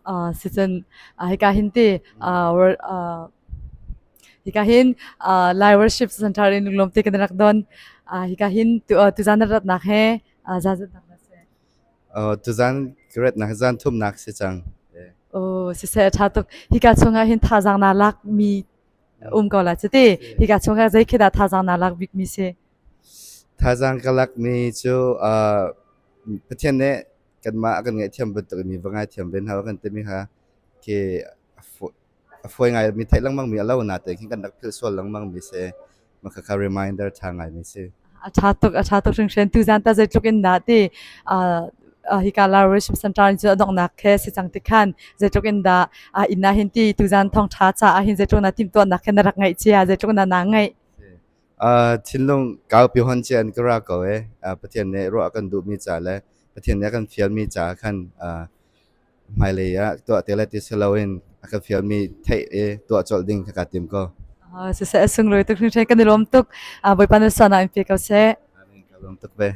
Uh, sicun uh, hika hin ti uh, uh, hika hin uh, Lai Worship Center in lunglawm te kan rak don. Uh, hika hin tu uh, tuzan na ratnak he uh, zazat nak na si. Uh, tuzan rat nak zan thumnak si cang. Oh, siseh tha tuk. Hika chungah hin thazaang na lak mi um ko la chiti. Hika chungah zei khi dah thazaang na lak bik mi si? Thazaang ka lak mi cu uh, Pathian nih kanmah a kan ngaihthiam bantuk in mi va ngaithiam ve hna u kan timi kha khi a fawi ngai mi theih lengmang mi a lo na te khin kan rak philh sual lengmang mi si. Mah khakha reminder ṭha ngai mi si. A ṭha tuk, a ṭha tuk hringhran. Tuzan ta zeitluk in dah ti uh, hika La Worship Center in cu a donghnak khe si cang ti khan zeitluk in dah uh, inn ah hin ti tuzan thawngṭha caah hin zeitluk na timhtuahnak khe na rak ngaih cia, zeitluk na naa ngaih. Thinlung kaupi hon cia in ka ra ko ee. Pathian nih ruah a kan duhmi ca le Pathian nih a kan fialmi ca khan hmailei ah tuah te le ti si loin a kan fialmi theih i tuah colh ding kha kaa tim ko. Siseh, a sunglawi tuk hringhran kan i lawm tuk. Bawipa na sualnak in pe ko seh. Amen. Ka lawm tuk ve.